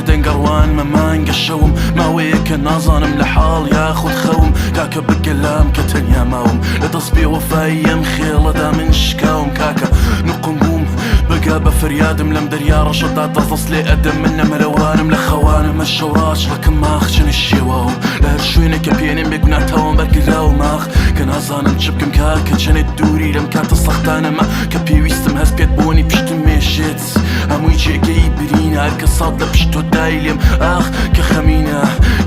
بێدەنگە ڕوانمە مانگە شەوم ماوەیەکە نازانم لە حاڵ یاخود خەوم کاکە بگە لام کە تەنیا ماوم لە دەست بێوەفایی ئەم خێڵەدا من شکاوم کاکە نوقم بووم بگە بە فریادم لەم دەریا ڕەشەدا دەست دەست لێ ئەدەم من نەمرەوانم لە خەوانم هەر شەو ڕاچڵەکم ئاخ چەنێ شێواوم لە هەر شوێنێک کە پێنێم بێگوناه تاوان بەرکراوم ئاخ کە نازانم چ بکەم کاکە چەنێ دووری لەم کاتە سەختانەمە کە پێویستم هەست پێت بۆنی پشتم مێشێت هەمووی جێگەی برینە هەرکە سات لە پشت تۆ دای لێم ئاخ کە خەمینە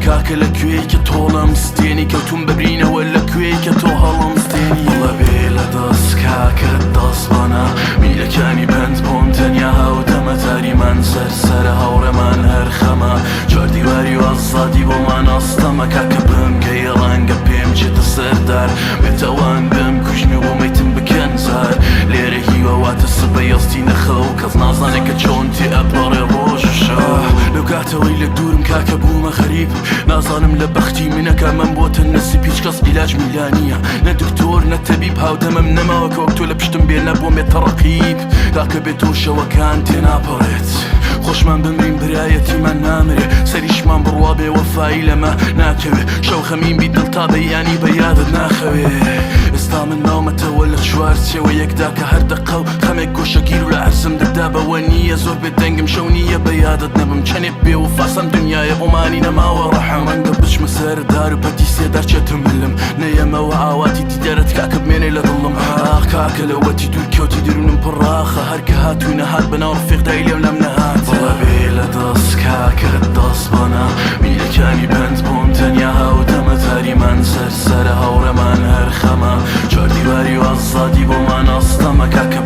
کاکە لە کوێی کە تۆڵەم ستێنی کەوتوم بە برینەوە لە کوێی کە تۆ هەڵم ستێنی بەڵێ بێ لە دەست کاکە دەستبانە میرەکانی بەند بۆم تەنیا هاودەمە تاریمان سەر سەرە هاوڕێمان هەر خەمە چوار دیواری و ئازادی بۆمان ئاستەمە کاکە بمگەی ڕەنگە پێم چێتە سەردار بێتاوان بم کوژن و بۆ مەیتم بکەن زار لێرە هیوا واتە سبەی ئەستی نەخەو کەس نازانێ کە چۆن تێ ئەپەڕێ ڕۆژ و شەو لەو کاتەوەی لە دوورم کاکە بوومە غەریب نازانم لە بەختی منەکە مەم بۆتە نەسیب هیچ کەس عیلاجمی لا نییە نە دکتۆر نە تەبیب هاودەمم نەماوە کە وەک تۆ لە پشتم بێ نە بۆم بێتە ڕەقیب کاکە بێ تۆ شەوەکان تێناپەڕێت خۆشمان بمرین برایەتیمان نامرێ سەریشمان بڕوا بێ وەفایی لەمە ناکەوێ شەو خەمین بی دڵ تا بەیانی بە یادت ناخەوێ ئێستا من ماومەتەوە لە چوار چێوە یەکدا کە هەر دەقە و خەمێک گۆشەگیر و لە عەرزم دەدا بەوە نییە زۆر بێ دەنگم شەو نییە بە یادت نەبم چەنێ بێ وەفاسەم دنیایە بۆمانی نەماوە ڕەحم ڕەنگە بچمە سەر دار و پەتی سێدار چێتم ملم نەیەمەوە ئاواتی دیدارت کاکە بمێنێ لە دڵم ئاخ کاکە لەوەتی دوور کەوتی دروونم پڕاخە هەر کە هات و نەهات بەناو ڕفیق دای لێم لەم نەهات بەڵێ بێ لە دەست کاکە دەستبانە میرەکانی بەند بۆم تەنیا هاودەمە تاریمان سەر سەرە هاوڕێمان هەر خەمە چوار دیواری و ئازادی بۆمان ئاستەمە کاکە.